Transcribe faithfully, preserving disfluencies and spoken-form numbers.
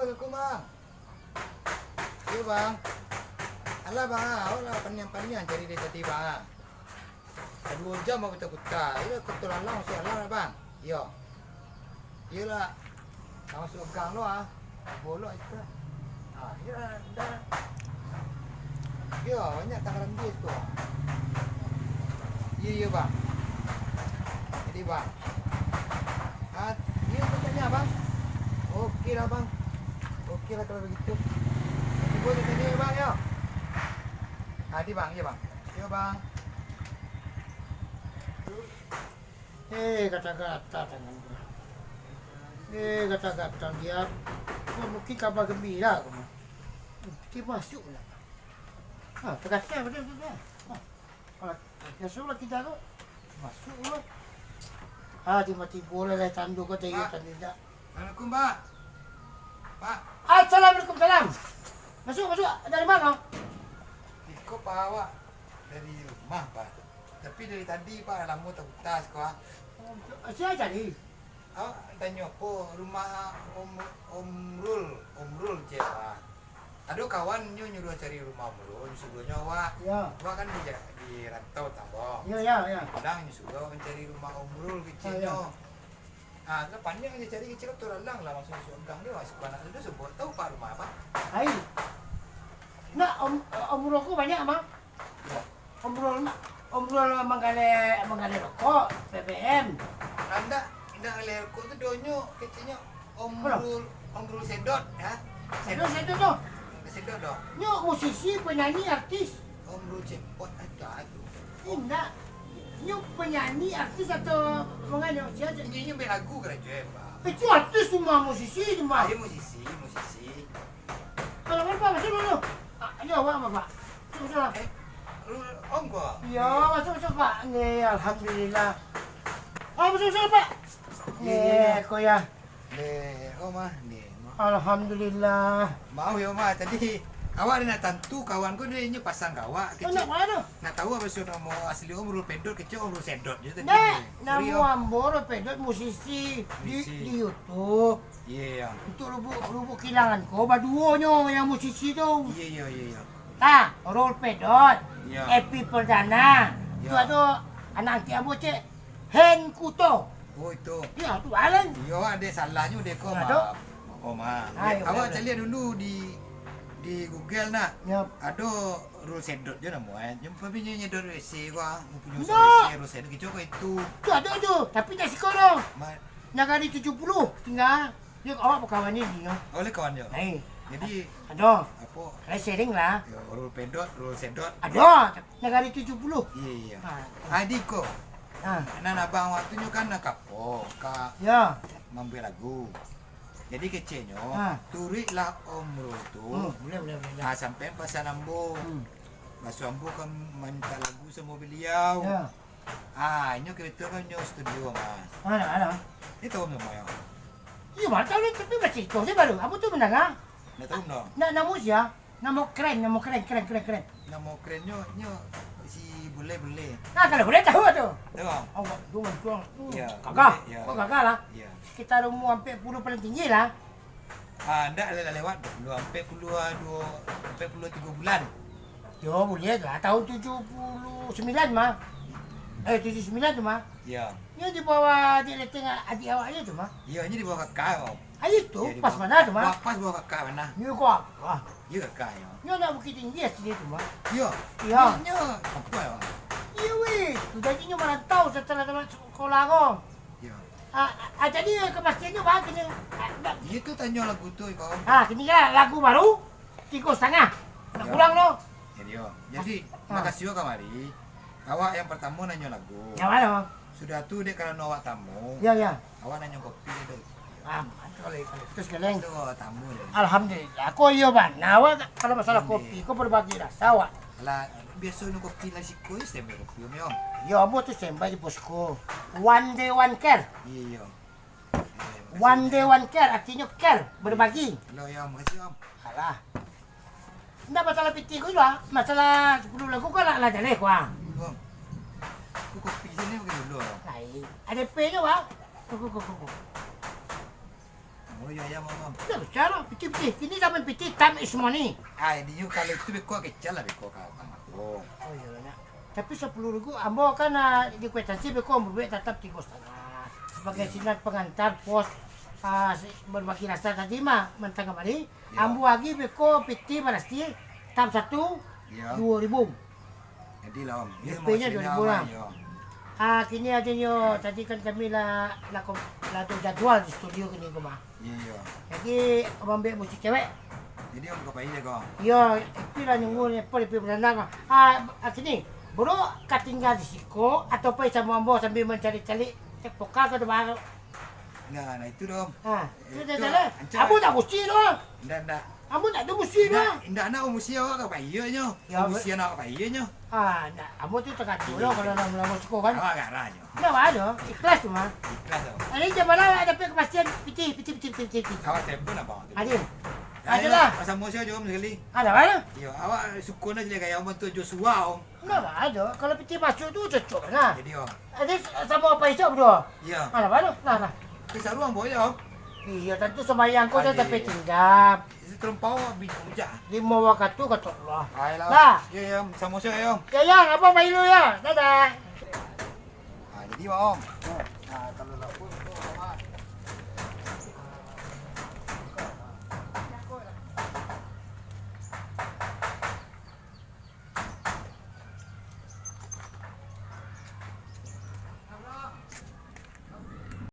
Assalamualaikum, Bang. Iyo, Bang. Alah, Bang, ah, awak lah paniang-paniang cari dari tadi, Bang, ah. Lah duo jam awak puta-puta. Iyo, ka Tulalang masuak alam lah, Bang. Iyo. Iyolah. Lah masuak gang lo, ah. Bolok itu. Ah, iyo lah, dah. Iyo, banyak tanggalan bis tu. Iyo, iyo, Bang. Jadi, Bang. Ah, iyo, tu tanya, Bang. Oke lah, Bang. Oke lah kalau begitu. Cubo tu tanya, Bang, yo. Ah, di, Bang, iyo, Bang. Iyo, Bang. Eh, gata-gata tangan ko. Eh, gata-gata dia. Ko mungkin kaba gambira ko mah. Hmm, dia masuk lah. Ha, tagakkan pada dia. Ha. Kalau biaso lah kita tu. Masuk lah. Ha, tibo-tibo lah, lah tando ko, tando Pak. Tando dak. Assalamualaikum, Pak. Pak. Assalamualaikum, salam. Masuk, masuk. Dari ma? Iko, Pak, awak dari rumah, Pak. Tapi dari tadi, Pak, lamo takutas ko, ah. Sia cari? Awak tanyo apo rumah Om, Om Rul, Om Rul, cek, Pak. Ado kawan nyo nyuruah cari rumah Om Rul, nyo suruahnyo awak. Ya. Awak kan di, di rantau, Tambang. Ya, ya, ya. Pulang nyo suruah awak mancari rumah Om Rul, keceknyo. Ah, ya. Ah, lah panjang je cari, kecek tu lalang lah, masuk-masuk gang dia, masuk anak tu, sebut tahu, Pak, rumah apa? Ai. Nak, Om, Om Rul ko banyak, Mang. Om Rul, Om Rul manggaleh, manggaleh rokok, B B M. Indak, indak galeh rokok tu, donyo, keceknyo Om Rul, Om Rul Sedot, ya. Sedot, Sedot tu. Sedot doh. Nyo musisi, penyanyi, artis. Om Rul Cepot, ada tu. Indak. Nyo penyanyi, artis atau manggaleh, sia tu? Inyo, inyo main lagu karajo, Pak. Itu artis tu mah, musisi tu mah. Ah, iyo, musisi, musisi. Kalau Bapak masuk dulu. Ah, iyo, Bapak, Bapak. Masuk, masuk lah. Eh, lu ongko? Iyo, masuk, masuk, Pak. Ni, alhamdulillah. Ah, masuk, masuk, Pak. Ni, iyo, iyo. Ko ya. Ni, Oma, ni, Oma. Alhamdulillah. Maaf ya, Oma, tadi awak ada nak tantu kawan ko, dia inyo pasang ka awak. Oh, kecek. Nak mana? Nak tahu apa sih nama asli Om Rul Pedot, kecek Om Rul Sedot je tadi. Ndak, ni. Sorry, namo Om. Ambo Rul Pedot, musisi di, musisi. Di YouTube. Iya, iya. Untuk Lubuk, Lubuk Kilangan ko baduonyo yang musisi tu. Iya, iya, iya, iya. Tah, Rul Pedot, iya. Epi Perdana. Iya. Tu ado anak angkek ambo, Cek Hen Kuto. Oh, itu. Iya, tu Alan. Iya, ada salahnyo dek ko, Oma. Nah, tu. Oma. Ah, iya, awak benar, caliak dulu di, di Google nak. Yap. Ado Rul Sedot je namo, eh. Tapi nyo nyedot W C ko, ah. Punyo W C, Rul Sedot, kecek ko itu. Tu ado tu, tapi tak siko doh. Ma- Nagari tujuh puluh tinggal. Yo, awak bakawan ni, ni, yo. Oleh kawan jo. Hai. Jadi, ado. Apo? Lai sering lah. Yo, Rul Pedot, Rul Sedot. Ado. Nagari tujuh puluh. Iya, iya. Ha. Adi ko. Ha. Nan abang awak tu nyo kan nak kapo, ka mambuek lagu. Jadi keceknyo, ha, turuiklah Om Rul tu. Hmm, boleh, boleh, boleh, boleh. Ha, sampai pasan ambo. Hmm. Baso ambo ka mintak lagu samo baliau. Ya. Ah, inyo karajo kan inyo studio, Mas. Alah, alah. Ni tahu namo yo? Iyo, mana tahu ni, tapi bacito se baru. Ambo tu mandanga. Ndak tahu, ndak? Nak namo sia? Namo keren, namo keren, keren, keren, keren. Namo kerennyo, nyo si Bule-Bule. Ah, kalau Bule tahu tu. Tahu? Awak tu, tu, tu. Iya, gagah. Bule, iya. Kok gagah lah? Iya. Sekitar umur ampek puluah paling tinggi lah. Ah, ndak lah lewat, dua, ampek puluah dua, ampek puluah tigo bulan. Yo, buliah lah. Tahun tujuh puluh sembilan mah. Eh, tujuh sembilan tu mah. Iya. Nyo di bawah adik leteng adik awak aja tu mah. Iya, nyo di bawah kakak, Om. Ayo tu, iya, di bawah kakak. Pas mana tu mah? Pas, pas bawah kakak mana? Nyo ko, ah. Iya, kakak, ya. Nyo nak Bukittinggi asli tu mah. Iya. Iya. Nyo, nyo, apa ya? Iya, weh. Tu jadi nyo marantau setelah tamat sekolah ko. Iya. Ah, ah, jadi kepastiannyo bah kini. Ah, dah. Iya tu tanyo lagu tu, Iko. Ah, kini lah lagu baru, tigo satangah. Nak pulang lo. Jadi, yo. Jadi, ah, makasih yo kamari. Awak yang pertamo nanyo lagu. Yang mano? Sudah tu, dek karano awak tamu. Ya, ya. Awak nanyo kopi dulu. Ah, mantap kali, kali. Terus galeng. Tu tamu dulu. Alhamdulillah. Ko iyo, Bang. Nah, awak kalau masalah kopi, ko berbagi rasa awak. Alah, biaso nu kopi lah siko, standby kopi, Om, yo. Yo, ambo tu standby di posko. One day one care. Iya, iya. Eh, makasih, one day one care, artinyo care, berbagi. Lo, yo, makasih, Om. Alah. Ndak masalah pitih ko lah, masalah sepuluh lagu ko lah, lah jaleh ko, ah. Om. Ko kopi sini pakai dulu, Om. Lain. Ado P nyo, Bang. Ko, ko, ko, ko, ko. Oh, iyo, iyo, Om. Ndak usah lah, pitih, pitih. Kini zaman pitih, time is money. Ah, iyo, kalau itu beko kecil lah, beko ka, ka mako. Oh, iyo lah, nak. Tapi sapuluah ribu, ambo kan, ah, di kwitansi beko ambo buek tatap tigo satangah. Sabagai sinan pangantar pos, ah, si, babagi rasa tadi mah, mantang kamari. Iyo. Ambo agiah beko pitih barasi, tahap satu, Iyo. duo ribu. Jadi lah, Om. Iyo, D P-nyo maksudnyo duo ribu lah. Iyo. Ah, kini adonyo, tadi kan kami lah, lah ko-, lah ado jadwal di studio kini ko mah. Iyo, iyo. Jadi, Om ambiak musik cewek. Jadi, Om ka pai deh ko? Iyo, itu lah nunggu ni, apa, D P perdana ko. Ah, ah, kini, Bro, ka tingga di siko, atau pai samo ambo sambil mancari-cari, cek pokal ka tu baru. Nah, nah itu doh. Ha, itu Itu dah salah. Ancak. Ambo tak musti doh. Ndak, ndak. Ambo tak ado musti doh. Ndak, ndak nak musti awak ka payuanyo. Ya, Musti anak awak ka payuanyo. Ha, ndak. Ambo tu tak ado doh kalau nak mulakan siko kan. Awak garah nyo. Ndak apa doh. Ikhlas tu mah. Ikhlas tu. Hari jam malam awak dapek kepastian pitih, pitih, pitih, pitih, pitih. Awak telepon abang tu. Adil. Ayolah. Adalah. Pasal musti aja om sekali. Ada apa? Yo, awak suko nak jadi gaya om tu Joshua om. Ndak baa doh, kalau pitih masuk tu cocok lah. Jadi, oh. Jadi, samo apa esok berdua? Iya. Alah, baru. Nah, nah. Di saruang, Boy, yo. Iya, tantu sambayang kau dah sampai tinggal. Itu terlampau bujang. Lima wakatu kata Allah. Ayolah. Lah. Iya, iya, samo saya, yo. Ya, ya, abang main dulu ya. Dadah. Ah, jadi, Om. Nah, kalau